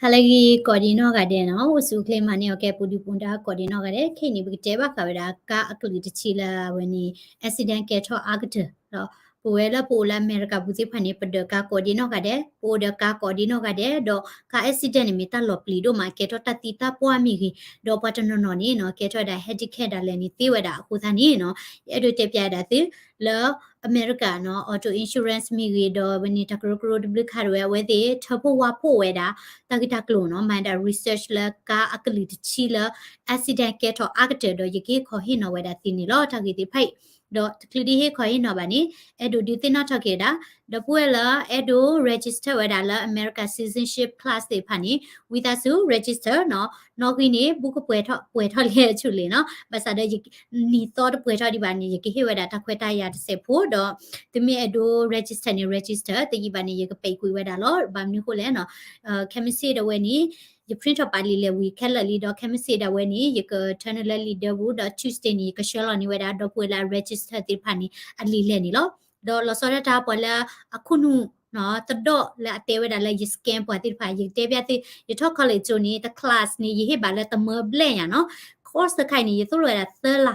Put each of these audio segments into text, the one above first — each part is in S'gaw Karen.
တၢ်လၢအဂ့ၤကိးဒံးနီၢ်ဂၤဒဲးနီၤ, အိၣ်ဆူၣ်အိၣ်ချ့မၤန့ၢ်အီၤကဲပူၤဒုးပူၤဒါကိးဒံးနီၢ်ဂၤဒဲး, ခဲအံၤန့ၣ် ပကတဲဘၣ်ဃးဝဲဒၣ် ကါအကလုာ်တဆံလၢအဝဲန့ၣ် accident ကဲထီၣ်အါကတၢၢ်ဒီး ပဝဲလၢပအိၣ်လၢအမဲရကၤပူၤသ့ၣ်တဖၣ်န့ၣ် ပဒၢးကါကိးဒံးနီၢ်ဂၤဒဲး, ပအိၣ်ဒီးကါကိးဒံးနီၢ်ဂၤဒဲး, ဒီးကါ accident န့ၣ်မ့ၢ်တၢ်လီၤပျံၤဒိၣ်မး ကဲထီၣ်တၢ်သံတၢ်ပှၢ်မ့ၢ်ဂ့ၤ, ဒီးပှၤတနီၤနီၤန့ၣ်နီၤ ကဲထီၣ်ဝဲဒၣ် handicap ဒၣ်လဲာ်န့ၣ်သ့ဝဲဒၣ်အဃိသတးန့ၣ်နီၤ, ယအဲၣ်ဒိးတဲပျးဒၣ်သု လၢအမဲရကၤနီၤ auto insurance မ့ၢ်ဂ့ၤ ဒီးဝဲန့ၣ် တၢ်ကရၢကရိတဘျုးခါတဝဲ အဝဲသ့ၣ်ထၢဖှိၣ်ဝါဖှိၣ်ဝဲဒၣ် တၢ်ဂ့ၢ်တၢ်ကျိၤနီၤ, မၤဒၣ် research လၢကါအကလုာ်တဆံလၢ accident ကဲထီၣ်အါကတၢၢ်ဒီး ယကဟ့ၣ်ခီဟ့ၣ်နီၤဝဲဒၣ်သုန့ၣ်လီၤ တၢ်ဂ့ၢ်သ့ၣ်တဖၣ်အံၤ, ဒီးတချုးဒ်ဟ့ၣ်ခီဟ့ၣ်နီၤဘၣ်န့ၣ် အဲၣ်ဒိးဒုးသ့ၣ်နီၣ်ထီၣ်က့ၤဝဲဒၣ်, ဒီပုၢ်ဝဲၢ်လၢအဲၣ်ဒိး register ဝဲဒၣ်လၢ America citizenship class သ့ၣ်တဖၣ်န့ၣ် ဝံသးစူၤ register နီၤ, နီၣ်ဂံၢ်န့ၣ် ဘူးကပှဲၤထီၣ် ပှဲၤထီၣ်လံဆူၣ်လံနီၤ, ဘၣ်ဆၣ်ဒီး နံၣ်သီတပှဲၤထီၣ်ဒံးဘၣ်န့ၣ် ယကဟ့ၣ်ဝဲဒၣ်တၢ်ခွဲးတၢ်ယာ်တစဲးဖိဒီး သုမ့ၢ်အဲၣ်ဒိး register န့ၣ် register တယံာ်ဘၣ်န့ၣ် ယကပဲာ်ကွံာ်ဝဲဒၣ်လီၤ. ဘၣ်မနုၤဃိလဲၣ်နီၤ, ခဲမုၢ်ဆ့ၣ်ဒၣ်ဝဲန့ၣ် ယ print ထီၣ်ပာ်လံာ်လဲၣ်ဝံၤခဲလၢာ်လံဒီး ခဲမုၢ်ဆ့ၣ်ဒၣ်ဝဲန့ၣ် ယကထၢနုာ်လၢလံာ်ဒၢပူၤဒီး Tuesday န့ၣ် ယကဆှၢလီၤန့ၢ်ဝဲဒၣ် ဒီပုၢ်ဝဲၢ်လၢအ register သ့ၣ်တဖၣ်န့ၣ် အလံာ်လဲၢ်န့ၣ်လီၤ. ဒီးလီၤဆီဒၣ်တၢ်ပှၤလၢအခိၣ်နူာ် သဒီၣ်လၢအတဲဝဲဒၣ်လၢယ scam ပှၤသ့ၣ်တဖၣ် ယကတဲပျးသု, ယထီၣ် college ကၠိန့ၣ် တ class န့ၣ် ယဟ့ၣ်ဘၣ်လၢတမၢဘျဲၣ်ညါနီၤ, course တခါအံၤန့ၣ် ယသိၣ်လိဝဲဒၣ်သၢလါ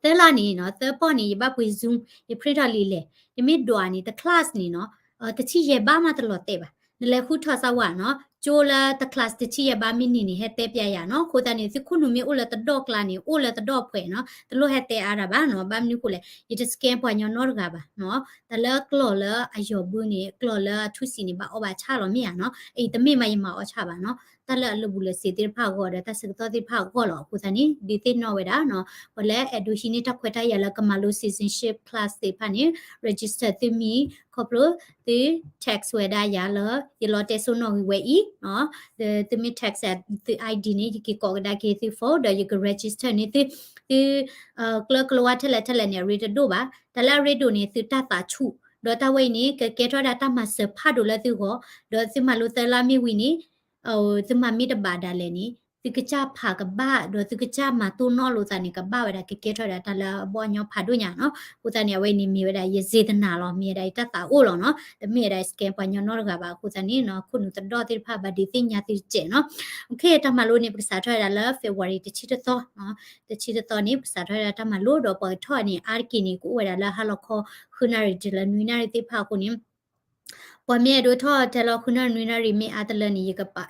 သၢလါန့ၣ်နီၤ, သၢပီၢ်န့ၣ် ယဘၣ်ပှ့ၤ Zoom ယ print ထီၣ်လံာ်လဲၣ်, ယမ့ၢ်ဒွးန့ၣ် တ class န့ၣ်နီၤ, တဆံယဲၢ်ဘးမးတလီၤတဲာ်ဘၣ်, နလဲၤဃုထီၣ်စၢ်ဝဲနီၤ, ကၠိလၢတ class တဆံယဲၢ်ဘးမ့ၢ်န့ၢ်န့ၣ် ဟဲတဲပျးယၤနီၤ, အဃိသတးန့ၣ် သုခိၣ်နူာ်မ့ၢ်အိၣ်လၢတဒီၣ်ကျါန့ၣ် အိၣ်လၢတဒီၣ်ဖှဲးနီၤ, တလိၣ်ဟဲတဲအါတၢ်ဘၣ်နီၤ, ဘၣ်မနုၤဃိလဲၣ် ယတ scam ပှၤညီနီတဂၤဘၣ်နီၤ, တၢ်လၢကျိာ်လၢအယီၤဘုန့ၣ် ကျိာ်လၢအထူစံးန့ၣ် ဘၣ်အီဘၣ်ဆၣ်လီၤမ့ၢ်ဧါနီၤ, အအံၤတမ့ၢ်မးယမၤအီၣ်ဆၣ်ဘၣ်နီၤ, တၢ်လၢအလၢာ်ဘူၣ်လၢာ်စ့ၤသ့ၣ်တဖၣ်အဂီၢ်ဒီး တၢ်ဆၢကတီၢ်သ့ၣ်တဖၣ်အဂီၢ်လီၤ. အဃိသတးန့ၣ် ဒုးသ့ၣ်နီၣ်ဝဲဒၣ်နီၤ, ပှၤလၢအဲၣ်ဒိးဟံးန့ၢ်တၢ်ခွဲးတၢ်ယာ်လၢကမၤလိ citizenship class သ့ၣ်တဖၣ်န့ၣ် register သုမံၤခီဖျိ သု text ဝဲဒၣ်ယၤလၢ ယလီၤတဲစိနီၣ်ဂံၢ်ဝဲအံၤ, သုမ့ၢ် text သု ID န့ၣ် ယက့ၤကိးကဒါက့ၤသု phone ဒီးယက register န့ၢ်သု, သု ကျၢၤကျၢၤဝါထဲလဲၣ်ထဲလဲၣ်န့ၣ် အရ့တဒိၣ်ဘၣ်, တၢ်လၢအရ့ဒိၣ်န့ၣ် သုတၢ်သးဆူၣ်, ဒီးတၢ်ဝဲအံၤန့ၣ် ကကဲထီၣ်ဝဲဒၣ်တၢ်မၤစၢၤဖးဒိၣ်လၢသုဂီၢ်, ဒီးသုမၤလိသၢလါမ့ၢ်ဝံၤန့ၣ် သုမၤမ့ၢ်တဘၣ်ဒၣ်လဲာ်န့ၣ် သုကစၢ်ဖးကဘၣ် ဒီးသုကစၢ်မၤတိၢ်နီၣ်လိာ်သးန့ၣ် ကဘၣ်ဝဲဒၣ် ကကဲထီၣ်ဝဲဒၣ်တၢ်လၢအဘီအညီဖးဒိၣ်ညါနီၤ. အဃိသတးန့ၣ် အဝဲအံၤန့ၣ်မ့ၢ်ဝဲဒၣ်ယစ့တနာ်လီၤ, မ့ၢ်ဝဲဒၣ်ယတၢ်သးအိၣ်လီၤနီၤ, တမ့ၢ်ဝဲဒၣ်ယ scam ပှၤညီနီတဂၤဘၣ်. အဃိသတးန့ၣ်နီၤ ခိၣ်နူာ်သဒီၣ်သ့ၣ်တဖၣ်ဘၣ်ဒုးသ့ၣ်ညါသုစဲးနီၤ. အခဲအံၤတၢ်မၤလိန့ၣ် ပကစးထီၣ်ဝဲဒၣ်လၢ February တဆံတသီ, တဆံတသီန့ၣ် ပကစးထီၣ်ဝဲဒၣ်တၢ်မၤလိ ဒီးပှၤကထီၣ်န့ၣ် အါတက့ၢ်န့ၣ် ကအိၣ်ဝဲဒၣ်လၢဟါလီၤခီ ဃုနၣ်ရံၣ်တုၤလၢနွံနၣ်ရံၣ်သ့ၣ်တဖၣ်အဃိန့ၣ် ပှၤမ့ၢ်အဲၣ်ဒိးထီၣ်ထဲလီၤ ဃုနၣ်ရံၣ်နွံနၣ်ရံၣ်မ့ၢ်အါတလၢန့ၣ် ယကပာ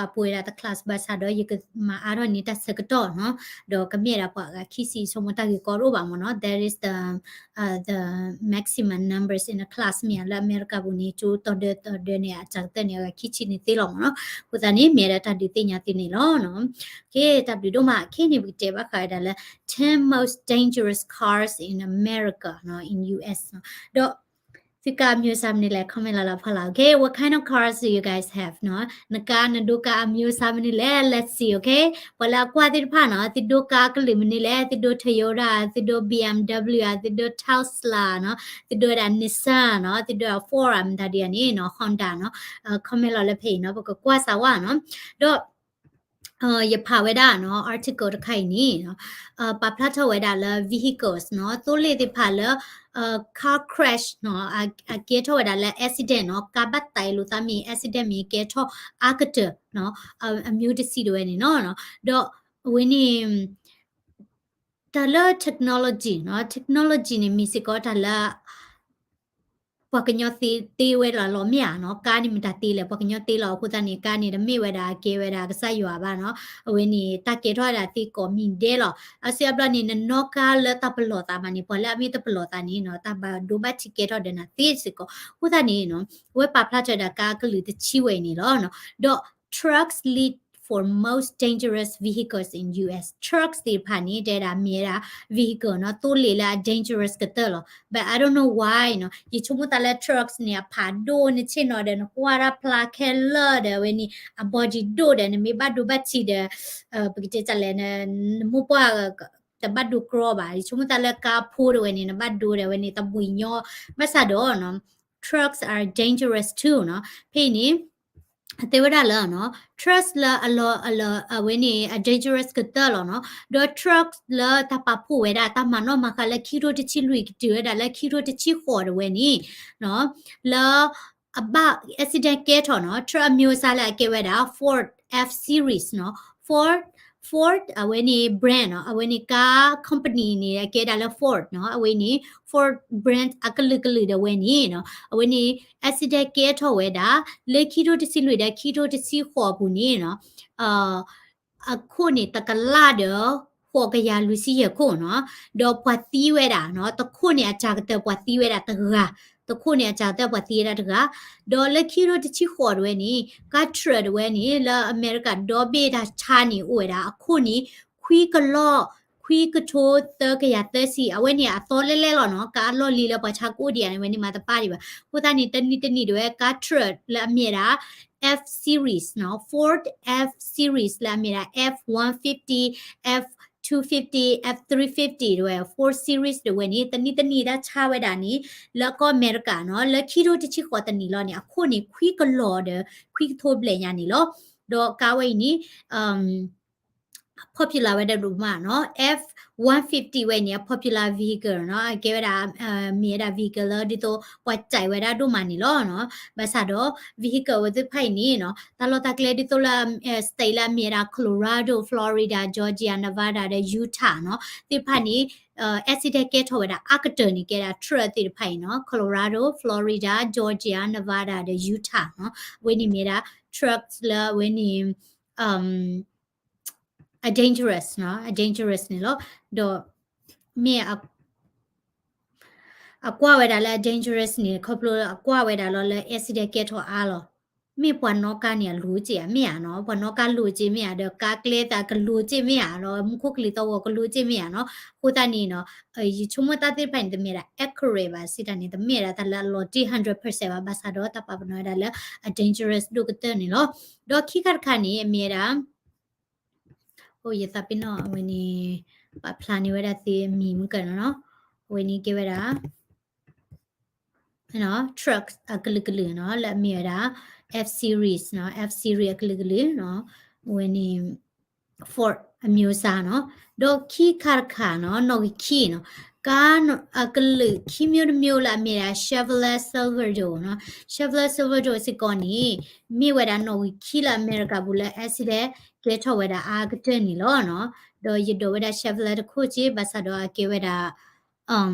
်ပှ့ၤဝဲဒၣ်တ class ဘၣ်ဆၣ်ဒီး ယကမၤအါထီၣ်န့ၢ်တၢ်ဆၢကတီၢ်နီၤ, ဒီးကမ့ၢ်ဒၣ်ပှၤအဂၤခံဆံ ဆိကမိၣ်တၢ်ဂ့ၢ်ကီတအိၣ်ဘၣ်မ့ၢ်နီၤ, that is the the maximum numbers in a class မ့ၢ်ဧါ, လၢအမဲရကၤပူၤန့ၣ် ကၠိတီၤဒၢတီၤဒၢန့ၣ် အစှၤကတၢၢ်န့ၣ် အဂၤခံဆံန့ၣ်သ့လီၤမ့ၢ်နီၤ. အဃိသတးန့ၣ် မ့ၢ်ဝဲဒၣ်တၢ်ဒုးသ့ၣ်ညါသုန့ၣ်လီၤ. ကဲ တၢ်ဘျုးဒိၣ်မး, ခဲအံၤန့ၣ် ပကတဲဘၣ်ဃးဝဲဒၣ်လၢ ten most dangerous cars in America နီၤ, in U S နီၤ, ဒီး သုကါအမျိုးအစားမနုၤလဲၣ် comment လီၤလီၤဖီလာ်. Okay, what kind of cars do you guys have နီၤ, နကါ နဒိကါအမျိုးအစားမနုၤလဲၣ်. Let's see, okay, ပှၤလၢအကွၢ်သ့ၣ်တဖၣ်နီၤ, သုဒိကါကလုာ်မနုၤလဲၣ်, သုဒိ Toyota, သုဒိ B M W သုဒိ Tesla နီၤ, သုဒိဝဲဒၣ် Nissan နီၤ, သုဒိ Ford မတၤဒ်န့ၣ်နီၤ, Honda နီၤ, comment လီၤလၢဖဲအံၤနီၤ, ပကကွၢ်စၢ်ဝဲနီၤ. ဒီး ယဖးဝဲဒၣ်နီၤ article တခါအံၤန့ၣ် ပာ်ဖျါထီၣ်ဝဲဒၣ်လၢ vehicles နီၤ, သိလ့ၣ်သ့ၣ်တဖၣ်လၢ car crash နီၤ, အကဲထီၣ်ဝဲဒၣ်လၢ accident နီၤ, ကါဘၣ်သးအ့ၣ်လိာ်သးမ့ၢ် accident မ့ၢ်ကဲထီၣ်အါကတၢၢ်နီၤ, အမျိုးတဆံဒၣ်ဝဲန့ၣ်နီၤ, ဒီးအဝဲန့ၣ် တၢ်လၢ technology နီၤ, technology န့ၣ်မ့ၢ်စ့ၢ်ကီးတၢ်လၢ ပှၤကညီသ့သ့ဝဲလီၤလီၤမ့ၢ်ဧါနီၤ, ကါန့ၣ်မတၤသ့လဲၣ်, ပှၤကညီသ့လီၤ. အဃိသတးန့ၣ် ကါန့ၣ်တမ့ၢ်ဝဲဒၣ်ကဲဝဲဒၣ်ကစၢ်ယွၤဘၣ်နီၤ, အဝဲန့ၣ် တၢ်ကဲထီၣ်ဝဲဒၣ်သ့ကိးမံၤဒဲးလီၤ. အါစုအါဘျီန့ၣ် နနီၣ်ကါလၢတၢ်ပလီၢ်သးမးန့ၣ် ပှၤလၢအမ့ၢ်တပလီၢ်သးန့ၣ်နီၤ, တၢ်ဘၣ်ဒိဘၣ်ထံးကဲထီၣ်ဒီးနၤသ့စ့ၢ်ကီး. အဃိသတးန့ၣ်နီၤ အဝဲပာ်ဖျါထီၣ်ဝဲဒၣ်ကါကလုာ်တဆံဝဲအံၤန့ၣ်လီၤ. ဒီး trucks lead for most dangerous vehicles in U S. Trucks သ့ၣ်တဖၣ်န့ၣ် တဲဒၣ်မ့ၢ်ဝဲဒၣ် vehicle နီၤ, သိလ့ၣ်လၢအ dangerous ကတၢၢ်လီၤ. But I don't know why နီၤ, ယဆိကမိၣ်သးလၢ trucks န့ၣ် အဖးဒိၣ် နဆ့ၣ်နီၤဒီး နကွၢ်တၢ်ဖျါခဲလၢာ်ဒီး အဝဲန့ၣ် အ body ဒိၣ်ဒီး နမ့ၢ်ဘၣ်ဒိဘၣ်ထံးဒီး ပကတဲဒ်လဲၣ် နမိၢ်ပှၢ် တဘၣ်ဒိကြီဘၣ်. ယဆိကမိၣ်သးလၢကါဖိဒၣ်ဝဲန့ၣ် နဘၣ်ဒိဒီး အဝဲန့ၣ် တဘှံးညီ ဘၣ်ဆၣ်ဒီးနီၤ trucks are dangerous too နီၤ. ဖဲအံၤန့ၣ် တဲဝဲဒၣ်လၢနီၤ trucks လၢအလီၤ အလီၤ အဝဲန့ၣ် အ dangerous ကတၢၢ်လီၤနီၤ. ဒီး trucks လၢတၢ်ပာ်ဖှိၣ်ဝဲဒၣ် တၢ်မၤနီၣ်မၤဃါလၢခံကထိတဆံလွံၢ် ကတုၤဝဲဒၣ်လၢခံကထိတဆံဃိးဒၣ်ဝဲန့ၣ်နီၤ လၢ အဘၣ် accident ကဲထီၣ်နီၤ truck အမျိုးအစားလၢအကဲဝဲဒၣ် Ford F-Series နီၤ Ford Ford အဝဲန့ၣ် brand နီၤ အဝဲန့ၣ်ကါ company န့ၣ် အကဲဒၣ်လၢ Ford နီၤ အဝဲန့ၣ် Ford brand အကလုာ်ကလုာ်ဒၣ်ဝဲန့ၣ်နီၤ အဝဲန့ၣ် accident ကဲထီၣ်ဝဲဒၣ် လၢခံထိတဆံလွံၢ်ဒီးခံထိတဆံဃိးအပူၤန့ၣ်နီၤ အခိၣ်န့ၣ်တကလးဒီး ဃိးကယၤလွံၢ်ဆံယဲၢ်ခိၣ်နီၤ ဒီးပှၤသံဝဲဒၣ်နီၤ တခိၣ်န့ၣ်အစှၤကတၢၢ်ပှၤသံဝဲဒၣ်တဂၤ တခိၣ်န့ၣ်အစှၤကတၢၢ်ပှၤသံဝဲဒၣ်တဂၤ ဒီးလၢခံထိတဆံဃိးဒၣ်ဝဲန့ၣ် ကါ truck ဒၣ်ဝဲန့ၣ် လၢအမဲရကၤဒီဘ့ၣ်တၢ်ဆါန့ၣ်အိၣ်ဝဲဒၣ် အခိၣ်န့ၣ် ခွံကလီၢ် ခွံကထိသၢကယၤသၢဆံ အဝဲန့ၣ်အသီလဲလဲလီၤနီၤ ကါအလီၢ်လံၤလၢပှၤဆါကအိၣ်ဒံးဧါန့ၣ် ဝဲန့ၣ်မၤတပၣ်ဒံးဘၣ် အဃိသတးန့ၣ် တနံၤတနံၤဒၣ်ဝဲ ကါ truck လၢအမ့ၢ်ဝဲဒၣ် F-Series နီၤ Ford F-Series လၢအမ့ၢ်ဝဲဒၣ် F one fifty, F two fifty, F three fifty ဒၣ်ဝဲ Ford Series ဒၣ်ဝဲန့ၣ် တနံၤတနံၤတၢ်ဆါဝဲဒၣ်န့ၣ် လၢကီၢ်အမဲရကၤနီၤ လၢခံထိတဆံဃိးတနံၤလီၤန့ၣ် အခိၣ်န့ၣ် ခွံကလီၢ်ဒီး ခွံကထိဘျဲၣ်ညါန့ၣ်လီၤ ဒီးကါဝဲအံၤန့ၣ် popular ဝဲဒၣ်ဒိၣ်မးနီၤ F one fifty ဝဲအံၤန့ၣ် အ popular vehicle နီၤ အကဲဝဲဒၣ် မ့ၢ်ဝဲဒၣ် vehicle လၢဒ်သိးပှၤစံးဝဲဒၣ်ဒိၣ်မးန့ၣ်လီၤနီၤ ဘၣ်ဆၣ်ဒီး vehicle ဝဲသ့ၣ်တဖၣ်အံၤန့ၣ်နီၤ တၢ်လီၢ်တၢ်ကျဲဒ်သိးလၢ state လၢအမ့ၢ်ဝဲဒၣ် Colorado, Florida, Georgia, Nevada ဒီး Utah နီၤ သ့ၣ်တဖၣ်န့ၣ် accident ကဲထီၣ်ဝဲဒၣ်အါကတၢၢ်န့ၣ် ကဲဒၣ် truck သ့ၣ်တဖၣ်အံၤနီၤ Colorado, Florida, Georgia, Nevada ဒီး Utah နီၤ အဝဲန့ၣ်မ့ၢ်ဝဲဒၣ် truck လၢအဝဲန့ၣ် အ dangerous နီၤ အ dangerous န့ၣ်လီၤ ဒီး မ့ၢ်အ အကွၢ်ဝဲဒၣ်လၢအ dangerous န့ၣ် ခီဖျိအကွၢ်ဝဲဒၣ်လီၤလၢ accident ကဲထီၣ်အါလီၤ မ့ၢ်ပှၤနီၣ်ကါန့ၣ်အလိၤက့ၤဧါ မ့ၢ်ဧါနီၤ ပှၤနီၣ်ကါလိၤက့ၤမ့ၢ်ဧါ ဒီးကါကျဲသးကလိၤက့ၤမ့ၢ်ဧါနီၤ မူခိၣ်ကလံၤသီၣ်ဂီၤကလိၤက့ၤမ့ၢ်ဧါနီၤ အဃိသတးန့ၣ်နီၤ ယဆိကမိၣ်တၢ်သ့ၣ်တဖၣ်န့ၣ် တမ့ၢ်ဒၣ် accurate ဘၣ် စံးတၢ်န့ၣ် တမ့ၢ်ဒၣ်တၢ်လၢအလီၤတံၢ် hundred percent ဘၣ် ဘၣ်ဆၣ်ဒီးတၢ်ပာ်ပနီၣ်ဝဲဒၣ်လၢအ dangerous ဒိၣ်ကတၢၢ်န့ၣ်လီၤ ဒီးခံခါတခါန့ၣ် အမ့ၢ်ဝဲဒၣ် အိၣ်ယသးပ့ၤနီၣ်အဝဲန့ၣ် ပာ်ဖျါန့ၢ်ဝဲဒၣ်သ့မံၤမုၢ်ကၢၢ်နီၤနီၤ အဝဲန့ၣ်ကဲဝဲဒၣ် truck အကလုာ်ကလုာ်နီၤ လၢအမ့ၢ်ဝဲဒၣ် F series နီၤ F series အကလုာ်ကလုာ်နီၤ အဝဲန့ၣ် Ford အမျိုးအစားနီၤ ဒီးခံခါတခါနီၤ နီၣ်ဂံၢ်ခံနီၤ ကါအကလုာ်ခံမျိုးတမျိုးလၢအမ့ၢ်ဒၣ် Chevrolet Silverado နီၤ Chevrolet Silverado စ့ၢ်ကီးန့ၣ် မ့ၢ်ဝဲဒၣ်နီၣ်ဂံၢ်ခံလၢအမဲရကၤပူၤလၢ accident ကဲထီၣ်ဝဲဒၣ်အါကတၢၢ်န့ၣ်လီၤနီၤ ဒီးယဒိးဝဲဒၣ် Chevrolet တခိၣ်က့ ဘၣ်ဆၣ်ဒီးအကဲဝဲဒၣ်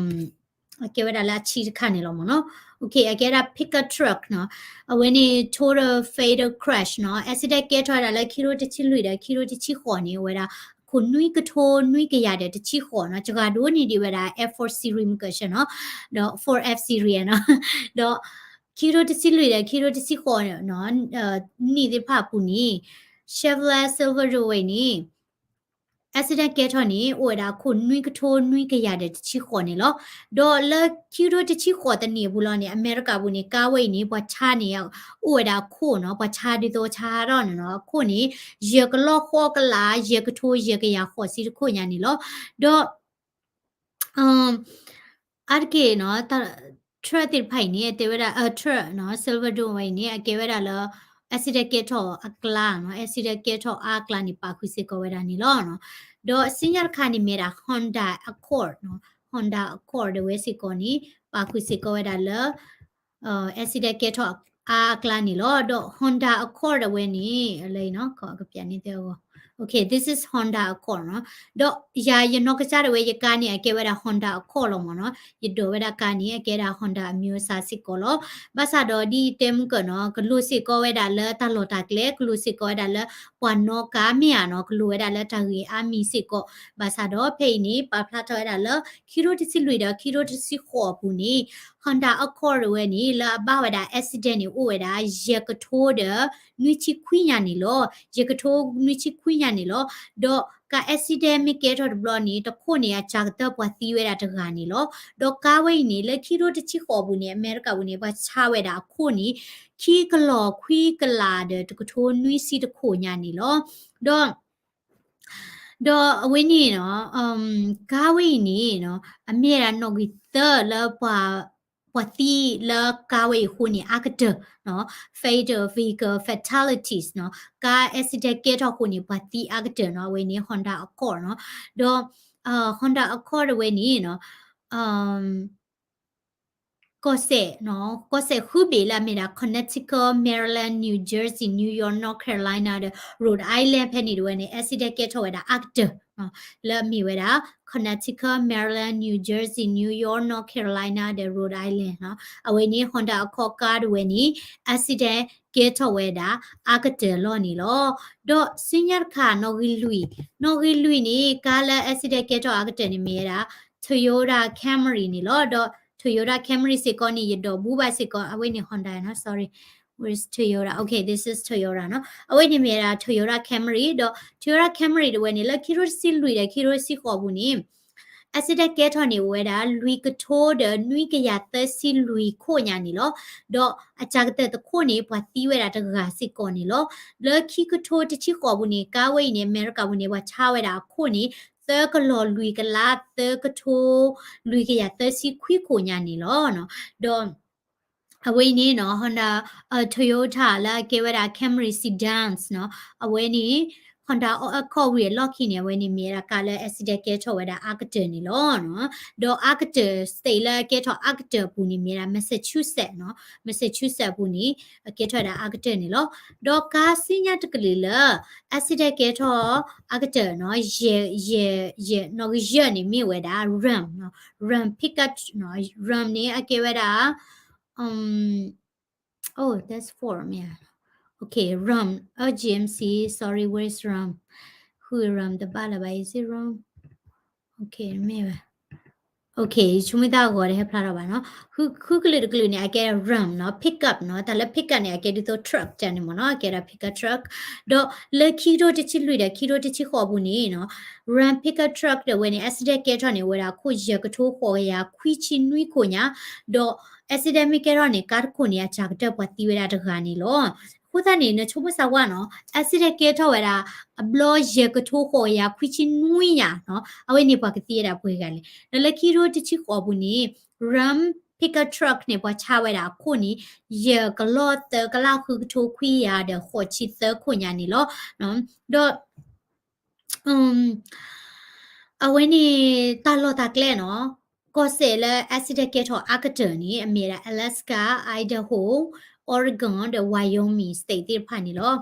အကဲဝဲဒၣ်လၢအဆံးတခါန့ၣ်လီၤမ့ၢ်နီၤ အကဲဒၣ် pickup truck နီၤ အဝဲန့ၣ် total fatal crash နီၤ accident ကဲထီၣ်ဝဲဒၣ်လၢခံထိတဆံလွံၢ်ဒီးခံထိတဆံဃိးန့ၣ် အဝဲဒၣ် ခိၣ်နွံကထိနွံကယၤဒီးတဆံဃိးနီၤ စှၤဒိၣ်န့ၢ်ဒံးဝဲဒၣ် F four series မုၢ်ကၢၢ်ဆၢနီၤ ဒီး four F series နီၤ ဒီး ခံထိတဆံလွံၢ်ဒီးခံထိတဆံဃိးနီၤ နံၣ်သ့ၣ်တဖၣ်အပူၤန့ၣ် Chevrolet Silverado ဝဲအံၤန့ၣ် accident ကဲထီၣ်န့ၣ် အိၣ်ဝဲဒၣ်အခိၣ်နွံကထိနွံကယၤဒီးတဆံဃိးန့ၣ်လီၤ. ဒီးလၢခံထိတဆံဃိးတနံၣ်အပူၤလီၤန့ၣ် အမဲရကၤပူၤန့ၣ် ကါဝဲအံၤန့ၣ် ပှၤဆါန့ၣ် အိၣ်ဝဲဒၣ်အခိၣ်နီၤ ပှၤဆါဒ်သိးဆါဟးထီၣ်န့ၣ်နီၤ အခိၣ်န့ၣ် ယဲၢ်ကလီၢ်ဃိးကလး ယဲၢ်ကထိယဲၢ်ကယၤဃိးဆံတခိၣ်ညါန့ၣ်လီၤ. ဒီး အါတက့ၢ်နီၤ truck သ့ၣ်တဖၣ်အံၤန့ၣ် အတဲဝဲဒၣ် အ truck နီၤ Silverado ဝဲအံၤန့ၣ် အကဲဝဲဒၣ်လၢ accident ကဲထီၣ်အကျါနီၤ accident ကဲထီၣ်အါအကျါန့ၣ် ပာ်ဃုာ်စ့ၢ်ကီးဝဲဒၣ်န့ၣ်လီၤ. ဒီးအစံၣ်ညီၣ်တခါန့ၣ်မ့ၢ်ဒၣ် Honda Accord နီၤ Honda Accord ဒၣ်ဝဲစ့ၢ်ကီးန့ၣ် ပာ်ဃုာ်စ့ၢ်ကီးဝဲဒၣ်လၢ accident ကဲထီၣ်အါအကျါန့ၣ်လီၤ. ဒီး Honda Accord ဒၣ်ဝဲန့ၣ် လၢအံၤနီၤ ကပျးန့ၢ်သ့အဂီၢ် Okay, this is Honda Accord နီၤ ဒီးယၤယနီၢ်ကစၢ်ဒၣ်ဝဲယကါန့ၣ် အကဲဝဲဒၣ် Honda Accord လီၤမ့ၢ်နီၤ ယဒိးဝဲဒၣ်ကါန့ၣ် အကဲဒၣ် Honda အမျိုးအစားစ့ၢ်ကီးလီၤ. ဘၣ်ဆၣ်ဒီးဒ်တဲမုၢ်ကၢၢ်နီၤ ကလိၤစ့ၢ်ကီးဝဲဒၣ်လၢတၢ်လီၢ်တၢ်ကျဲ ကလိၤစ့ၢ်ကီးဝဲဒၣ်လၢပှၤနီၣ်ကါမ့ၢ်ဧါနီၤ ကလိၤဝဲဒၣ်လၢတၢ်ဂ့ၢ်အါမံၤစ့ၢ်ကီး ဘၣ်ဆၣ်ဒီးဖဲအံၤန့ၣ် ပာ်ဖျါထီၣ်ဝဲဒၣ်လၢ ခံထိတဆံလွံၢ်ဒီးခံထိတဆံဃိးအပူၤန့ၣ် Honda Accord ဒၣ်ဝဲန့ၣ် လၢအဘၣ်ဝဲဒၣ် accident န့ၣ် အိၣ်ဝဲဒၣ် ယဲၢ်ကထိဒီးနွံဆံခွံညါန့ၣ်လီၤ. ယဲၢ်ကထိနွံဆံခွံညါန့ၣ်လီၤ. ဒီးကါ accident မ့ၢ်ကဲထီၣ်တဘျီန့ၣ် တခိၣ်န့ၣ် အစှၤကတၢၢ်ပှၤသံဝဲဒၣ်တဂၤန့ၣ်လီၤ. ဒီးကါဝဲအံၤန့ၣ် လၢခံထိတဆံဃိးအပူၤန့ၣ် အမဲရကၤပူၤန့ၣ် ပှၤဆါဝဲဒၣ်အခိၣ်န့ၣ် ခံကလီၢ်ခွံကလးဒီးတကထိနွံဆံတခိၣ်ညါန့ၣ်လီၤ. ဒီး ဒီးအဝဲန့ၣ်နီၤ ကါဝဲအံၤန့ၣ်နီၤ အမ့ၢ်ဝဲဒၣ်နီၣ်ဂံၢ်သၢလၢပှၤ ပှၤသံလၢကါဝဲအံၤအဃိန့ၣ် အါကတၢၢ်နီၤ fatal vehicle fatalities နီၤ ကါ accident ကဲထီၣ်အဃိန့ၣ် ပှၤသံအါကတၢၢ်နီၤ အဝဲန့ၣ် Honda Accord နီၤ ဒီး Honda Accord အဝဲန့ၣ်နီၤ ကီၢ်စဲၣ်နီၤ, ကီၢ်စဲၣ်ဃုဘ့ၣ်လၢအမ့ၢ်ဒၣ် Connecticut, Maryland, New Jersey, New York, North Carolina ဒီး Rhode Island ဖဲန့ၣ်တဝဲန့ၣ် accident ကဲထီၣ်ဝဲဒၣ်အါကတၢၢ်နီၤ, လၢအမ့ၢ်ဝဲဒၣ် Connecticut, Maryland, New Jersey, New York, North Carolina ဒီး Rhode Island နီၤ, အဝဲန့ၣ် Honda Accord ကါတဝဲန့ၣ် accident ကဲထီၣ်ဝဲဒၣ်အါကတၢၢ်လီၤန့ၣ်လီၤ. ဒီးဆူညါတခါ နီၣ်ဂံၢ်လွံၢ်, နီၣ်ဂံၢ်လွံၢ်န့ၣ် ကါလၢ accident ကဲထီၣ်အါကတၢၢ်န့ၣ်မ့ၢ်ဝဲဒၣ် Toyota Camry န့ၣ်လီၤ. ဒီး Toyota Camry စ့ၢ်ကီးန့ၣ် ယဒိးဘူးဘၣ်စ့ၢ်ကီး အဝဲန့ၣ် Honda နီၤ, sorry, where's Toyota? Okay, this is Toyota နီၤ. အဝဲန့ၣ်မ့ၢ်ဝဲဒၣ် Toyota Camry ဒီး Toyota Camry တဝဲန့ၣ် လၢခံထိတဆံလွံၢ်ဒီး ခံထိတဆံဃိးအပူၤန့ၣ် accident ကဲထီၣ်န့ၣ်အိၣ်ဝဲဒၣ် လွံၢ်ကထိဒီးနွံကယၤသၢဆံလွံၢ်ခိၣ်ညါန့ၣ်လီၤ. ဒီးအစှၤကတၢၢ်တခိၣ်န့ၣ် ပှၤသံဝဲဒၣ်တဂၤစ့ၢ်ကီးန့ၣ်လီၤ. လၢခံကထိတဆံဃိးအပူၤန့ၣ် ကါဝဲအံၤန့ၣ် အမဲရကၤပူၤန့ၣ် ပှၤဆါဝဲဒၣ်အခိၣ်န့ၣ် သၢကလီၤလွံၢ်ကလး သၢကထိ လွံၢ်ကယၤသၢဆံခွံခိၣ်ညါန့ၣ်လီၤ. ဒီး အဝဲအံၤန့ၣ်နီၤ Honda, Toyota လၢအကဲဝဲဒၣ် Camry Sedans နီၤ, အဝဲန့ၣ် Honda Accord ဝံၤအလီၢ်ခံန့ၣ် အဝဲန့ၣ်မ့ၢ်ဝဲဒၣ်ကါလၢ accident ကဲထီၣ်ဝဲဒၣ်အါကတၢၢ်န့ၣ်လီၤ. ဒီးအါကတၢၢ် state လၢအကဲထီၣ်အါကတၢၢ်အပူၤန့ၣ်မ့ၢ်ဝဲဒၣ် Massachusetts နီၤ, Massachusetts အပူၤန့ၣ် အကဲထီၣ်ဝဲဒၣ်အါကတၢၢ်န့ၣ်လီၤ. ဒီးကါဆူညါတကလုာ်လၢ accident ကဲထီၣ်အါကတၢၢ်နီၤ, ယဲၢ်, ယဲၢ်, ယဲၢ်, နီၣ်ဂံၢ်ယဲၢ်န့ၣ်မ့ၢ်ဝဲဒၣ် Ram နီၤ, Ram pickup နီၤ, Ram န့ၣ်အကဲဝဲဒၣ် Oh, that's four မ့ၢ်ဧါ. Okay, Ram, uh, G M C, sorry, where is Ram? ဃု Ram တဘၣ်လၢၤဘၣ်, is it Ram? Okay, မ့ၢ်ဘၣ်. Okay, ဆိကမိၣ်တၢ်ဂီၤတဟဲဖျါထီၣ်ဘၣ်နီၤ. ဃု, ဃုကလုာ်တကလုာ်န့ၣ် အကဲ Ram နီၤ, pickup နီၤ, တၢ်လၢ pickup န့ၣ် အကဲဒ်သိး truck ကန့ၣ်မ့ၢ်နီၤ, အကဲဒၣ် pickup truck. ဒီးလၢခံကထိတဆံလွံၢ်ဒီးခံကထိတဆံဃိးအပူၤန့ၣ်နီၤ Ram pickup truck တဝဲန့ၣ် accident ကဲထီၣ်န့ၣ် အိၣ်ဝဲဒၣ်အခိၣ်ယဲၢ်ကထိဃိးကယၤခွံဆံနွံခိၣ်ညါ, ဒီး accident မ့ၢ်ကဲထီၣ်န့ၣ် ကါတခိၣ်န့ၣ် အစှၤကတၢၢ်ပှၤသံဝဲဒၣ်တဂၤန့ၣ်လီၤ. အဃိသတးန့ၣ် နဆိကမိၣ်စၢ်ဝဲနီၤ accident ကဲထီၣ်ဝဲဒၣ် အဘျီယဲၢ်ကထိဃိးကယၤခွံဆံနွံညါနီၤ, အဝဲန့ၣ်ပှၤကသံဝဲဒၣ်ပှဲၤဂၤလဲၣ်. ဒီးလၢခံကထိတဆံဃိးအပူၤန့ၣ် Ram pickup truck န့ၣ် ပှၤဆါဝဲဒၣ်အခိၣ်န့ၣ် ယဲၢ်ကလီၤသၢကလးဃုကထိခွံကယၤဒီးဃိးဆံသၢခိၣ်ညါန့ၣ်လီၤ. ဒီး အဝဲန့ၣ် တၢ်လီၢ်တၢ်ကျဲနီၤ, ကီၢ်စဲၣ်လၢ accident ကဲထီၣ်အါကတၢၢ်န့ၣ် အမ့ၢ်ဝဲဒၣ် Alaska, Idaho, Oregon ဒီး Wyoming state သ့ၣ်တဖၣ်န့ၣ်လီၤ.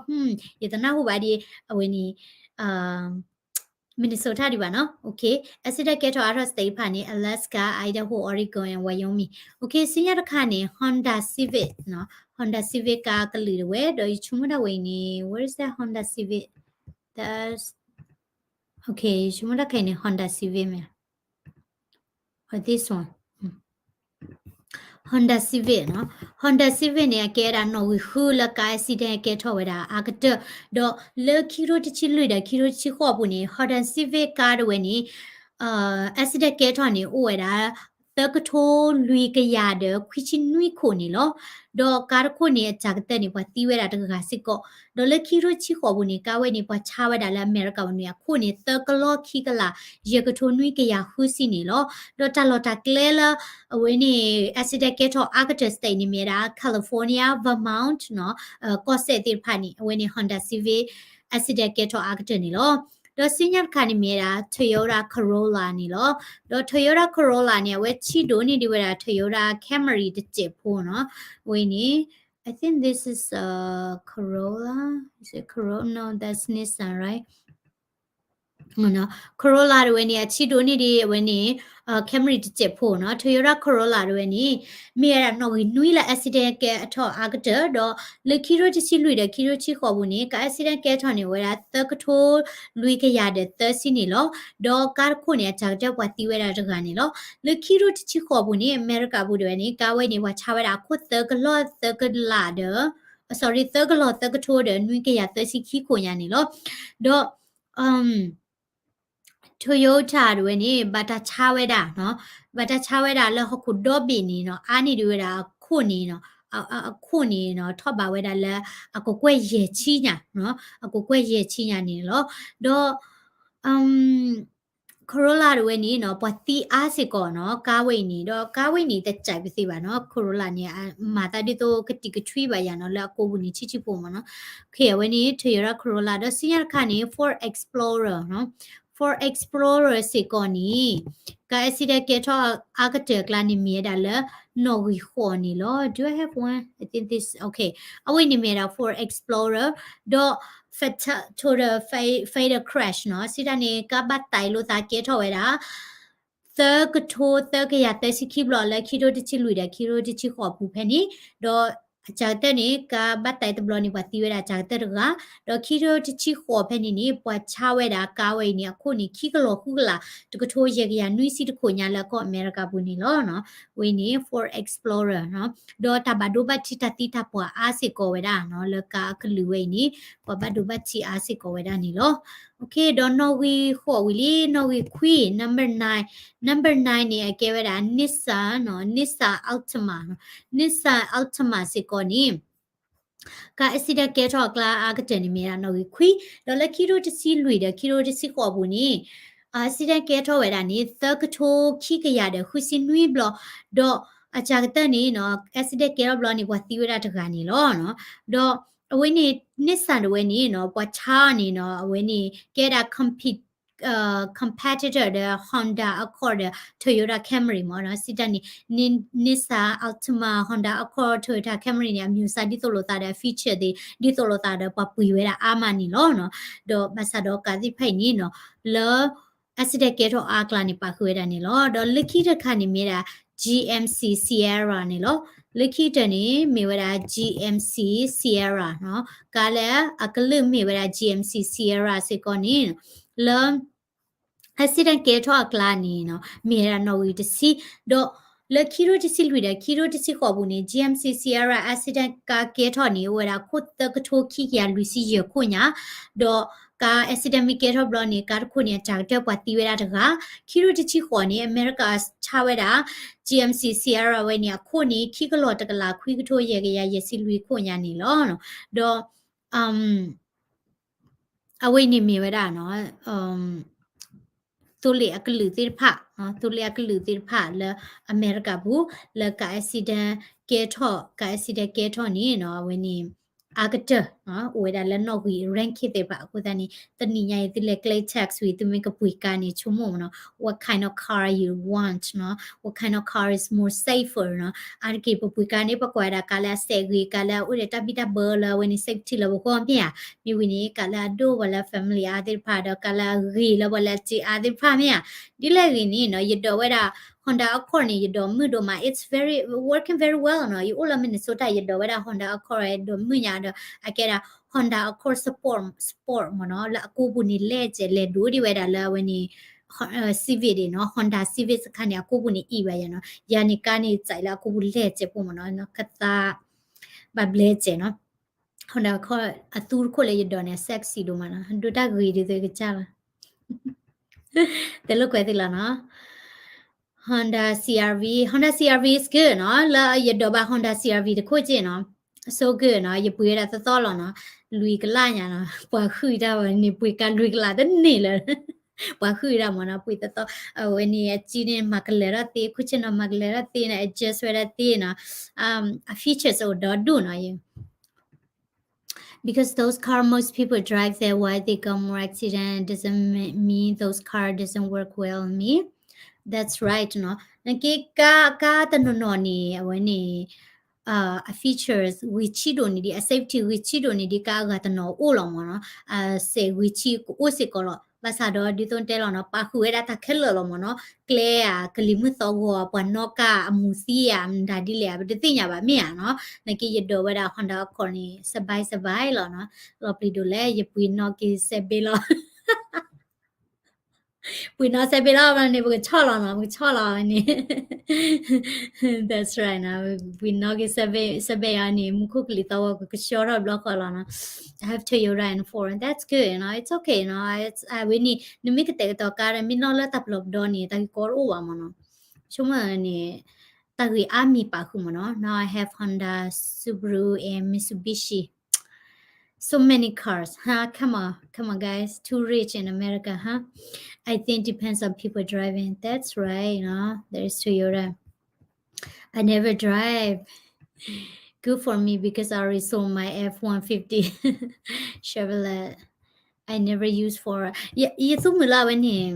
ယတနၢ်ဟူဘၣ်ဒ်အဝဲန့ၣ် Minnesota ဒံးဘၣ်နီၤ. Okay, accident ကဲထီၣ်အါထီၣ် state တဖၣ်န့ၣ် Alaska, Idaho, Oregon and Wyoming. Okay, ဆူညါတခါန့ၣ် Honda Civic နီၤ, Honda Civic ကါကလုာ်တဝဲ ဒီးယဆိကမိၣ်ဒၣ်ဝဲအံၤန့ၣ် where is that Honda Civic? That's, okay, ယဆိကမိၣ်ဒၣ်ခဲအံၤန့ၣ် Honda Civic မ့ၢ် or this one. Honda Civic နီၤ, Honda Civic န့ၣ် အကဲဒၣ်နီၣ်ဂံၢ်ဃုလၢကါ accident ကဲထီၣ်ဝဲဒၣ်အါကတၢၢ်, ဒီးလၢခံကထိတဆံလွံၢ်ဒီးခံကထိတဆံဃိးအပူၤန့ၣ် Honda Civic ကါတဝဲန့ၣ် accident ကဲထီၣ်န့ၣ် အိၣ်ဝဲဒၣ် သၢကထိလွံၢ်ကယၤဒီးခွံဆံနွံခိၣ်န့ၣ်လီၤ. ဒီးကါတခိၣ်န့ၣ် အစှၤကတၢၢ်န့ၣ် ပှၤသံဝဲဒၣ်တဂၤစ့ၢ်ကီး, ဒီးလၢခံကထိတဆံဃိးအပူၤန့ၣ် ကါဝဲန့ၣ် ပှၤဆါဝဲဒၣ်လၢအမဲရကၤပူၤန့ၣ် အခိၣ်န့ၣ် သၢကလီၤခံကလး ယဲၢ်ကထိနွံကယၤဃုဆံန့ၣ်လီၤ. ဒီးတၢ်လီၢ်တၢ်ကျဲလၢ အဝဲန့ၣ် accident ကဲထီၣ်အါကတၢၢ် state န့ၣ်မ့ၢ်ဝဲဒၣ် California, Vermont နီၤ, ကီၢ်စဲၣ်သ့ၣ်တဖၣ်န့ၣ် အဝဲန့ၣ် Honda Civic accident ကဲထီၣ်အါကတၢၢ်န့ၣ်လီၤ. ဒီးဆူညါတခါန့ၣ်မ့ၢ်ဝဲဒၣ် Toyota Corolla န့ၣ်လီၤ. ဒီး Toyota Corolla န့ၣ် အဝဲဆံးဒိၣ်န့ၢ်ဒံးဝဲဒၣ် Toyota Camry တစဲးဖိနီၤ, အဝဲန့ၣ် I think this is a Corolla. Is it Corolla? No, that's Nissan, right? Corolla တဝဲန့ၣ် အဆံးဒိၣ်န့ၢ်ဒံးအဝဲန့ၣ် Camry တစဲးဖိနီၤ. Toyota Corolla တဝဲန့ၣ် မ့ၢ်ဝဲဒၣ်နီၣ်ဂံၢ်နွံလၢ accident ကဲထီၣ်အါကတၢၢ်, ဒီးလၢခံကထိတဆံလွံၢ်ဒီးခံကထိတဆံဃိးအပူၤန့ၣ် ကါ accident ကဲထီၣ်န့ၣ် အိၣ်ဝဲဒၣ်သၢကထိလွံၢ်ကယၤဒီးသၢဆံန့ၣ်လီၤ. ဒီးကါတခိၣ်န့ၣ် အစှၤကတၢၢ်ပှၤသံဝဲဒၣ်တဂၤန့ၣ်လီၤ. လၢခံကထိတဆံဃိးအပူၤန့ၣ် အမဲရကၤပူၤတဝဲန့ၣ် ကါဝဲန့ၣ် ပှၤဆါဝဲဒၣ်အခိၣ်သၢကလီၤသၢကလးဒီး sorry, သၢကလီၤသၢကထိဒီးနွံကယၤသၢဆံခံခိၣ်ညါန့ၣ်လီၤ. ဒီး Toyota တဝဲန့ၣ် ဘၣ်တၢ်ဆါဝဲဒၣ်နီၤ, ဘၣ်တၢ်ဆါဝဲဒၣ်လၢဟီၣ်ခိၣ်ဒီဘ့ၣ်န့ၣ်နီၤ အါန့ၢ်ဒံးဝဲဒၣ်အခိၣ်န့ၣ်နီၤ, အခိၣ်န့ၣ်နီၤ ထီၣ်ဘးဝဲဒၣ်လၢအကကွဲၢ်ယဲၢ်ဆံညါ, အကကွဲၢ်ယဲၢ်ဆံညါန့ၣ်လီၤ. ဒီး Corolla တဝဲန့ၣ်နီၤ ပှၤသံအါစ့ၢ်ကီးနီၤ ကါဝဲအံၤန့ၣ်, ဒီးကါဝဲအံၤန့ၣ် တစဲးပသ့ဘၣ်နီၤ, Corolla န့ၣ် မၤသးဒ်သိးကတံာ်ကထွံဘၣ်ယၤနီၤ လၢအကိပူၤန့ၣ် ဆံးဆံးဖိမ့ၢ်နီၤ. အဝဲန့ၣ် Toyota Corolla ဒီးဆူညါတခါန့ၣ် Ford Explorer နီၤ, Ford Ford Explorer စ့ၢ်ကီးန့ၣ် က accident ကဲထီၣ်အါကတၢၢ်အကျါန့ၣ် မ့ၢ်ဝဲဒၣ်လၢနီၣ်ဂံၢ်ဃိးန့ၣ်လီၤ. Do I have one? I think this, okay. အဝဲန့ၣ်မ့ၢ်ဝဲဒၣ် Ford Explorer ဒီး Fat-, total fa-, fatal crash နီၤ. စံးတၢ်န့ၣ် ကါဘၣ်တံာ်လိာ်သးကဲထီၣ်ဝဲဒၣ် သၢကထိသၢကယၤသၢဆံခံဘျီလၢခံထိတဆံလွံၢ်ဒီးခံထိတဆံဃိးအပူၤဖဲန့ၣ်, ဒီးအစှၤကတၢၢ်န့ၣ် ကါဘၣ်တံာ်တဘျီန့ၣ် ပှၤသံဝဲဒၣ်အစှၤကတၢၢ်တဂၤ, ဒီးခံထိတဆံဃိးဖဲန့ၣ်န့ၣ် ပှၤဆါဝဲဒၣ်ကါဝဲအံၤန့ၣ် အခိၣ်န့ၣ် ခံကလီၤဃုကလး တကထိယဲၢ်ကယၤနွံဆံတခိၣ်ညါလၢကီၢ်အမဲရကၤပူၤန့ၣ်လီၤ. ဝဲန့ၣ် Ford Explorer နီၤ, ဒီးတၢ်ဘၣ်ဒိဘၣ်ထံးတၢ်သံတၢ်ပှၢ်အါစ့ၢ်ကီးဝဲဒၣ်နီၤ, လၢကါအကလုာ်ဝဲအံၤန့ၣ် ပှၤဘၣ်ဒိဘၣ်ထံးအါစ့ၢ်ကီးဝဲဒၣ်န့ၣ်လီၤ. ဒီးနီၣ်ဂံၢ်ဃိးဝံၤလံ, နီၣ်ဂံၢ်ခွံ, number nine, number nine န့ၣ် အကဲဝဲဒၣ် Nissan နီၤ, Nissan Altima, Nissan Altima စ့ၢ်ကီးန့ၣ် ကါ accident ကဲထီၣ်အကျါအါကတၢၢ်န့ၣ်မ့ၢ်ဒၣ်နီၣ်ဂံၢ်ခွံ, ဒီးလၢခံထိတဆံလွံၢ်ဒီးခံထိတဆံဃိးအပူၤန့ၣ် accident ကဲထီၣ်ဝဲဒၣ်န့ၣ် သၢကထိခံကယၤဒီးဃုဆံနွံဘျီ, ဒီးအစှၤကတၢၢ်န့ၣ်နီၤ accident ကဲထီၣ်ဘျီန့ၣ် ပှၤသံဝဲဒၣ်တဂၤန့ၣ်လီၤ. ဒီးအဝဲန့ၣ် Nissan တဝဲန့ၣ်နီၤ ပှၤဆါအီၤန့ၣ်နီၤ အဝဲန့ၣ် ကဲဒၣ် compete competitor ဒီး Honda Accord ဒီး Toyota Camry မ့ၢ်နီၤ, စံးတၢ်န့ၣ် Nissan Altima, Honda Accord, Toyota Camry န့ၣ် အမျိုးအစားဒ်သိးလိာ်သးဒီး အ feature သ့ၣ် ဒ်သိးလိာ်သးဒီး ပှၤပှ့ၤဝဲဒၣ်အါမးန့ၣ်လီၤနီၤ. ဒီးဘၣ်ဆၣ်ဒီးကါသ့ၣ်တဖၣ်အံၤန့ၣ်နီၤ လၢ accident ကဲထီၣ်အါကျါန့ၣ် ပာ်ဃုာ်ဝဲဒၣ်န့ၣ်လီၤ. ဒီးလၢခံတခါန့ၣ်မ့ၢ်ဒၣ် G M C Sierra န့ၣ်လီၤ. လၢခံကတၢၢ်န့ၣ် မ့ၢ်ဝဲဒၣ် G M C Sierra နီၤ, ကါလၢအကလုာ်မ့ၢ်ဝဲဒၣ် G M C Sierra စ့ၢ်ကီးန့ၣ် လၢ accident ကဲထီၣ်အကျါန့ၣ်နီၤ မ့ၢ်ဝဲဒၣ်နီၣ်ဂံၢ်တဆံ, ဒီးလၢခံထိတဆံလွံၢ်ဒီးခံထိတဆံဃိးပူၤန့ၣ် G M C Sierra accident ကါကဲထီၣ်န့ၣ် အိၣ်ဝဲဒၣ်ခိၣ်သၢကထိခံကယၤလွံၢ်ဆံယဲၢ်ခိၣ်ညါ, ဒီးကါ accident မ့ၢ်ကဲထီၣ်ဘျီန့ၣ် ကါတခိၣ်န့ၣ် အစှၤကတၢၢ်ပှၤသံဝဲဒၣ်တဂၤ, ခံထိတဆံဃိးန့ၣ် အမဲရကၤဆါဝဲဒၣ် G M C Sierra ဝဲန့ၣ် အခိၣ်န့ၣ် ခံကလီၤတကလးခွံကထိယဲၢ်ကယၤယဲၢ်ဆံလွံၢ်ခိၣ်ညါန့ၣ်လီၤ. ဒီး အဝဲန့ၣ်မ့ၢ်ဝဲဒၣ်နီၤ သိလ့ၣ်အကလုာ်သ့ၣ်တဖၣ်, သိလ့ၣ်အကလုာ်သ့ၣ်တဖၣ်လၢအမဲရကၤပူၤ လၢကါ accident ကဲထီၣ်, ကါ accident ကဲထီၣ်န့ၣ်နီၤ အဝဲန့ၣ် အါကတၢၢ် အိၣ်ဝဲဒၣ်လၢနီၣ်ဂံၢ် ranking သ့ၣ်တဖၣ်. အဃိသတးန့ၣ် တနံၤညါအံၤ သုလဲၤကျဲ tax ဝံၤ သုမ့ၢ်ကပှ့ၤကါန့ၣ် ဆိကမိၣ်မ့ၢ်နီၤ what kind of car you want နီၤ, what kind of car is more safer နီၤ. အါတက့ၢ်ပပှ့ၤကါန့ၣ် ပကွၢ်ဝဲဒၣ်ကါလၢအစဲးဂ့ၤ, ကါလၢအအိၣ်ဒီးတၢ်ဘံၣ်တၢ်ဘၢလၢအဝဲန့ၣ် safety လၢပဂီၢ်မ့ၢ်ဧါ. မ့ၢ်ဝံၤန့ၣ် ကါလၢအဒိၣ်ပှၤလၢ family အါသ့ၣ်တဖၣ် ဒီးကါလၢအဂ့ၤလၢပှၤလၢအစ့အါသ့ၣ်တဖၣ်မ့ၢ်ဧါ. ဒ်လဲၣ်ဂ့ၤန့ၣ်နီၤ ယဒိးဝဲဒၣ် Honda Accord န့ၣ် ယဒိးမုာ်ဒိၣ်မး, it's very, working very well နီၤ. ယအိၣ်လၢ Minnesota ယဒိးဝဲဒၣ် Honda Accord ဒိးမုာ်ညါဒီး အကဲဒၣ် Honda Accord Sport, Sport မ့ၢ်နီၤ, လၢအကိးပူၤန့ၣ်လဲၣ်စဲး လဲၤဒိးဒံးဝဲဒၣ်လၢအဝဲန့ၣ် Civic ဒၣ်နီၤ, Honda Civic စခါန့ၣ် အကိးပူၤန့ၣ်အံၤဘၣ်ယၤနီၤ, ယၤန့ၣ်ကါန့ၣ် စဲးလၢအကိးပူၤလဲၣ်စဲးဖိမ့ၢ်နီၤ, ကသး ဘၣ်ဘျဲစဲးနီၤ, Honda Accord အသူတခိၣ်လၢယဒိးန့ၣ် sexy ဒိၣ်မးနီၤ, ဒိးတၢ်ဂ့ၤဒ်သိးကစၢ်လီၤ, တဲလိာ်ကွဲသ့လီၤနီၤ. Honda C R V, Honda C R V is good နီၤ, လၢယဒိးဘၣ် Honda C R V တခိၣ်က့နီၤ, so good နီၤ, ယပှ့ၤဝဲဒၣ်သီသီလီၤနီၤ, လွံၢ်ကလးညါနီၤ, ပှၤဟုၣ်တၢ်ဝဲန့ၣ် ပှ့ၤကါလွံၢ်ကလးတန့ၢ်လၢၤ, ပှၤဟုၣ်တၢ်မ့ၢ်နီၤ, ပှ့ၤသီသီ, အဝဲန့ၣ်အစ့န့ၣ် မၤကလဲၤထီၣ်သ့, ခိၣ်ဆ့ၣ်နီၤမၤကလဲၤထီၣ်သ့နီၤ, adjust ဝဲဒၣ်သ့နီၤ, အ features အိၣ်ဒီဒူၣ်နီၤ because those car most people drive that why they got more accident doesn't me- mean those car doesn't work well me. That's right နီၤ, နက့ကါ ကါတနီၤနီၤန့ၣ် အဝဲန့ၣ် အ features ဂံၢ်ဆံးဒိၣ်န့ၢ်ဒံး အ safety ဂံၢ်ဆံးဒိၣ်န့ၢ်ဒံး ကါအဂၤတနီၤအိၣ်လီၤမ့ၢ်နီၤ, အစဲးဂံၢ်ဆံးကအိၣ်စ့ၢ်ကီးလီၤ. ဘၣ်ဆၣ်ဒီးဒ်သိးတဲလီၤနီၤ ပာ်ဃုာ်ဝဲဒၣ်တၢ်ခဲလၢာ်လီၤမ့ၢ်နီၤ, ကျဲဧါ, ကလံၤမုၢ်သီဂီၤ, ပှၤနီၣ်ကါအမူၤသံဧါ, မတၤဒ်လဲၣ်ဧါ ပတသ့ၣ်ညါဘၣ်မ့ၢ်ဧါနီၤ, နက့ယဒိးဝဲဒၣ် Honda Accord န့ၣ် စဘဲစဘဲလီၤနီၤ, လီၤပျံၤဒိၣ်လဲၣ် ယပှ့ၤနီၣ်က့ၤစဲးဘ့ၣ်လီၤ ပှ့ၤနီၣ်စဲးဘ့ၣ်လီၤန့ၣ် ပကဆီၣ်လီၤနီၤ, ပကဆီၣ်လီၤန့ၣ် That's right နီၤ, ပှ့ၤနီၣ်က့ၤစဲးဘ့ၣ် စဲးဘ့ၣ်အံၤန့ၣ် မူခိၣ်ကလံၤသီဂီၤ ကကဆှီထီၣ်ဘျီဃီလီၤနီၤ, I have Toyota and Ford, that's good နီၤ, it's okay နီၤ, အဝဲန့ၣ် နမ့ၢ်ကတဲာ်ကတီၤကါဒီး မ့ၢ်နီၣ်လၢတၢ်ပျီပဒီန့ၣ် တၢ်ဂ့ၢ်ကီတအိၣ်ဘၣ်မ့ၢ်နီၤ, ဆိကမိၣ်န့ၣ် တၢ်ဂ့ၢ်အါမံၤပာ်ဃုာ်မ့ၢ်နီၤ, now I have Honda, Subaru and Mitsubishi. So many cars, huh? Come on, come on, guys. Too rich in America, huh? I think depends on people driving. That's right, you know. There's Toyota. I never drive. Good for me because I already sold my F one fifty Chevrolet. I never use for ယသူၣ်မုာ်လၢအဝဲန့ၣ်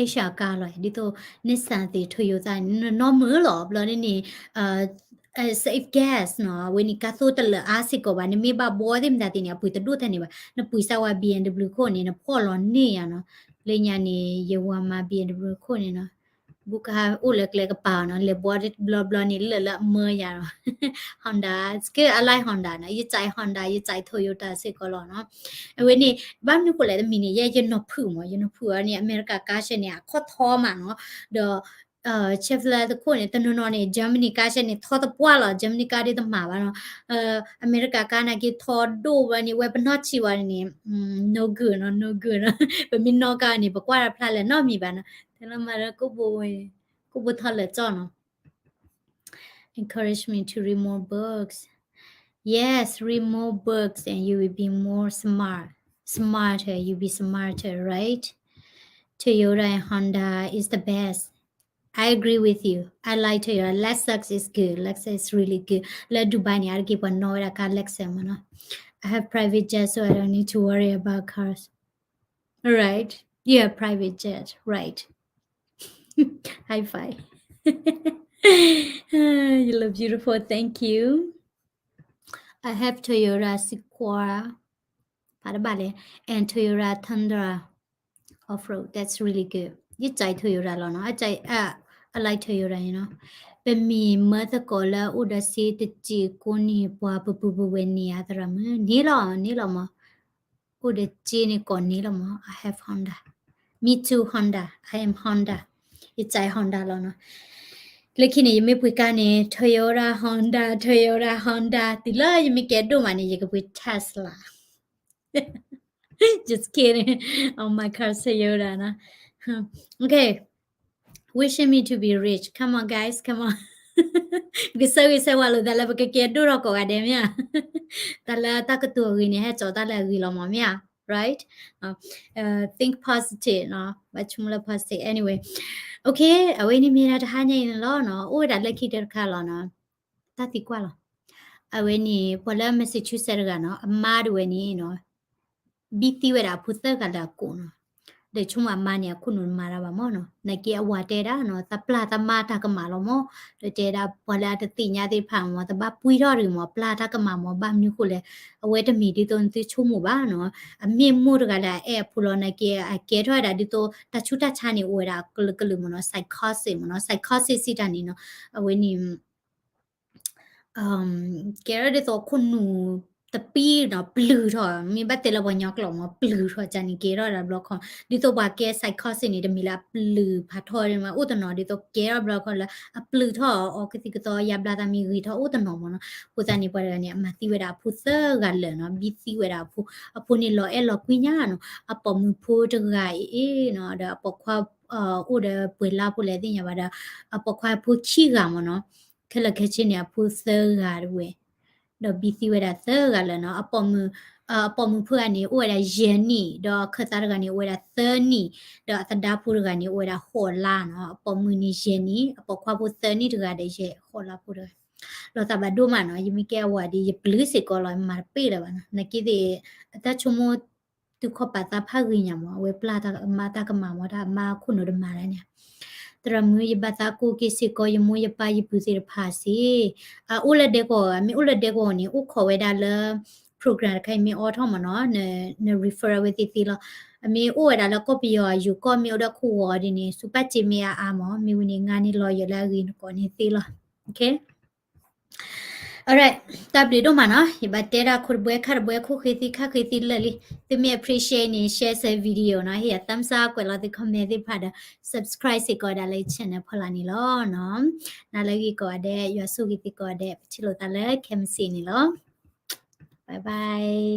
Asia ကါလီၤ ဒ်သိး Nissan သ့ၣ် Toyota န့ၣ် နနီၢ်မုာ်လီၤဘျီန့ၣ် save gas နီၤ အဝဲန့ၣ် ကါသိတလၢာ်အါစ့ၢ်ကီးဘၣ် နမ့ၢ်ဘၣ်ဘှီသ့ၣ်မတၤသ့ၣ်န့ၣ် အပှ့ၤတဒိၣ်ထဲန့ၣ်ဘၣ် နပှ့ၤစၢ်ဝဲ B M W ခိၣ်န့ၣ် နဖှီၣ်လီၤန့ၢ်ယၤနီၤ လၢညါန့ၣ် ယဝၤမၤ B M W ခိၣ်န့ၣ်နီၤ ဘူးကဟၣ်အိၣ်လၢကျဲကပၤနီၤ လဲၤဘှီဘျီဘျီန့ၣ် လၢလၢအမၢယၤနီၤ Honda စကဲ I like Honda နီၤ ယကြိုက် Honda ယကြိုက် Toyota စ့ၢ်ကီးလီၤနီၤ အဝဲန့ၣ် ဘၣ်မနုၤဃိလဲၣ်တမံၤန့ၣ် ယဲယနီၤဖုၣ်မး ယနီၤဖုၣ်အီၤန့ၣ် အမဲရကၤကါရှဲန့ၣ် အခီၣ်ထီမးနီၤ ဒီး Chevrolet တခိၣ်န့ၣ် တနီၤနီၤန့ၣ် Germany ကါရှဲန့ၣ် ထီတပှၢ်လီၤ Germany ကါဒ်တမၤဘၣ်နီၤ အမဲရကၤကါနာ်က့ထီဒိၣ်ဝဲန့ၣ် ဝဲပနီၢ်ဆံးဝဲန့ၣ် no good နီၤ no good နီၤ ပမ့ၢ်နီၣ်ကါန့ၣ် ပကွၢ်တၢ်ဖျါလဲၣ်နီတမံၤဘၣ်နီၤ တဲလီၤမၤလၢ ကိၣ်ဘိထီၣ်လၢာ်ကၠီနီၤ Encourage me to read more books. Yes, read more books and you will be more smart. Smarter, you be smarter, right? Toyota and Honda is the best. I agree with you. I like Toyota. Lexus is good. Lexus is really good. လၢ Dubai န့ၣ် အါတက့ၢ်ပှၤနီၣ်ဝဲဒၣ်ကါ Lexus မးနီၤ I have private jet, so I don't need to worry about cars. Right? You have private jet, right? High five. You look beautiful. Thank you. I have Toyota Sequoia ဖးတဘၣ်လဲၣ် and Toyota Tundra off-road. That's really good. ယကြိုက် Toyota လီၤနီၤ အကြိုက် I like Toyota နီၤ ပမ့ၢ်မၢသကိးလၢအိၣ်ဒီးစ့တစ့းကိးန့ၣ် ပှၤပပုၢ်ပဝဲၢ်န့ၣ်ဧါ သရၣ်မုၣ် န့ၢ်လီၤ န့ၢ်လီၤမး အိၣ်ဒီးစ့န့ၣ်ကိးန့ၢ်လီၤမး I have Honda. Me too Honda. I am Honda. ယကြိုက် Honda လီၤနီၤ လၢခံန့ၣ် ယမ့ၢ်ပှ့ၤကါန့ၣ် Toyota Honda Toyota Honda တုၤလၢယမ့ၢ်ကဲဒိၣ်မးန့ၣ် ယကပှ့ၤ Tesla. Just kidding. All my cars Toyota နီၤ Okay. Wishing me to be rich. Come on, guys. Come on. ပကဆၢဂ့ၤဆၢဝါလိာ်သးလၢပကကဲဒိၣ်ထီၣ်ကိးဂၤဒဲးမ့ၢ်ဧါ တၢ်လၢတၢ်ကတိၤအဂ့ၤန့ၣ် ဟဲစိာ်တၢ်လၢအဂ့ၤလီၤမးမ့ၢ်ဧါ right? Think positive နီၤ ဘၣ်ဆိကမိၣ်လၢ positive anyway. Okay. အဝဲန့ၣ်မ့ၢ်ဒၣ်တဟါညါအံၤန့ၣ်လီၤနီၤ အိၣ်ဝဲဒၣ်လၢခံတခါလီၤနီၤ တၢ်သံကွၢ်လီၤ အဝဲန့ၣ် ပှၤလၢ Massachusetts တဂၤနီၤ အမါတဝဲန့ၣ်နီၤ ဘံၣ်သံဝဲဒၣ်အဖိသၢဂၤလၢအကိာ်နီၤ ဒီးဆိကမိၣ်အမါန့ၣ် အခိၣ်နူာ်တမၤတၢ်ဘၣ်မးနီၤ နာ်က့အဝၤတဲဒၣ်နီၤ သးပျၢ်တၢ်မါတၢ်ကမၣ်လီၤမး ဒီးတဲဒၣ်ပှၤလၢအတသ့ၣ်ညါသ့ၣ်တဖၣ်မး တဘၣ်ပှံၢ်ထီၣ်တဂ့ၤမး ပျၢ်တၢ်ကမၣ်မး ဘၣ်မနုၤဃိလဲၣ် အဝဲတမ့ၢ်ဒ်သိးနသုဆိကမိၣ်ဘၣ်နီၤ အမ့ၢ်မိၢ်တဂၤလၢအအဲၣ်အဖိလီၤ နာ်က့ အကဲထီၣ်ဝဲဒၣ်ဒ်သိး တၢ်ဆူးတၢ်ဆါန့ၣ် အိၣ်ဝဲဒၣ်ကလုာ်ကလုာ်မးနီၤ psychosis မးနီၤ psychosis စံးတၢ်န့ၣ်နီၤ အဝဲန့ၣ် ကဲထီၣ်ဒ်သိးခိၣ်နူာ်တပံနီၤ ပျုၢ်ထီၣ် မ့ၢ်ဘၣ်တဲလၢပှၤကညီကျိာ်မး ပျုၢ်ထီၣ်ကန့ၣ် ကဲထီၣ်ဒၣ်ဘျီခီ ဒ်သိးပှၤကဲ psychosis န့ၣ် တမ့ၢ်လၢအပျုၢ်ဖးထီန့ၣ်မး အိၣ်တနီၤဒ်သိးကဲထီၣ်ဘျီခီလၢ အပျုၢ်ထီၣ်အီၤကသံၣ်ကသီ ယါဘျါသးမ့ၢ်ဂ့ၤထီၣ်အိၣ်တနီၤမးနီၤ အဃိသတးန့ၣ် ပှၤတဂၤန့ၣ် အမၤသံဝဲဒၣ်အဖိသၢဂၤလၢာ်နီၤ ဘံၣ်သံဝဲဒၣ်အဖိ အဖိန့ၣ်လီၤအဲၣ်လီၤကွံညါနီၤ အပိာ်မုၣ်ဖိတဂၤအံၤနီၤ ဒီးအပိာ်ခွါ အိၣ်ဒီးပှဲၤလါဖိလဲၣ်သ့ၣ်ညါဘၣ်ဒီး အပိာ်ခွါဖိခံဂၤမးနီၤ ခဲလၢာ်ခဲဆ့န့ၣ် အဖိသၢဂၤတဝဲ ဒီးဘံၣ်သံဝဲဒၣ်သၢဂၤလၢာ်နီၤ အပိာ်မုၣ် အပိာ်မုၣ်ဖိဂၤန့ၣ် အိၣ်ဝဲဒၣ်ယဲၢ်နံၣ် ဒီးအခၢၣ်သးတဂၤန့ၣ် အိၣ်ဝဲဒၣ်သၢနံၣ် ဒီးအသဒါဖိတဂၤန့ၣ် အိၣ်ဝဲဒၣ်ဃိးလါနီၤ အပိာ်မုၣ်န့ၣ်ယဲၢ်နံၣ် အပိာ်ခွါဖိသၢနံၣ်တဂၤဒီးယဲၢ်ဃိးလါဖိတဂၤ လီၤသးဘၣ်ဒိၣ်မးနီၤ ယမ့ၢ်ကဲအဝၤဒီး ယပျုၢ်စ့ၢ်ကီးလီၤ မၤတပ့ၢ်လၢၤဘၣ်နီၤ နာ်က့သ့ၣ် အတၢ်ဆိကမိၣ် သုခီၣ်ပာ်သးဖးဂ့ၤညါမး အဝဲပျၢ်တၢ်မါတၢ်ကမၣ်မး တၢ်အမါခိၣ်နူာ်တမၤလၢၤန့ၣ် သရၣ်မုၣ် ယဘၣ်သးကိးက့ၤစ့ၢ်ကီး ယမိၢ်ယပၢ်ယပုၢ်သ့ၣ်တဖၣ်စ့ၢ် အအိၣ်လၢဒဲကဝီၤဧါ မ့ၢ်အိၣ်လၢဒဲကဝီၤန့ၣ် အိၣ်ခိးဝဲဒၣ်လၢ program တခါအံၤမ့ၢ်အိးထီၣ်မးနီၤ န refer ဝဲသ့ၣ်သ့လီၤ အမ့ၢ်အိၣ်ဝဲဒၣ်လၢကီၢ်ပယီၤအယိၤကီၢ် မ့ၢ်အိၣ်ဒီးခိၣ်ဂီၤဒ်န့ၣ် စူးပာ်စ့မ့ၢ်အါအါမး မ့ၢ်ဝံၤန့ၣ် ငါန့ၣ်လီၤယိၤလၢအဂ့ၤနကိးန့ၣ်သ့လီၤ okay. Alright, တၢ်ဘျုးဒိၣ်မးနီၤ ယဘၣ်တဲဒၣ်ခိၣ်တဘှဲခါတဘှဲ ခိၣ်ဃ့သံခါဃ့သံလၢာ်လံ သုမ့ၢ် appreciate န့ၣ် share စဲ video နီၤ ဟ့ၣ်ယၤ thumbs up ကွဲးလီၤသု comment သ့ၣ်တဖၣ်ဒီး subscribe စ့ၢ်ကီးဝဲဒၣ်လၢ channel ဖီလာ်န့ၣ်လီၤနီၤ နၤလၢအဂ့ၤကိးဂၤဒဲး ယွၤဆိၣ်ဂ့ၤသုကိးဂၤဒဲး ပထံၣ်လိာ်သးလၢခဲမုၢ်ဆ့ၣ်န့ၣ်လီၤ bye bye.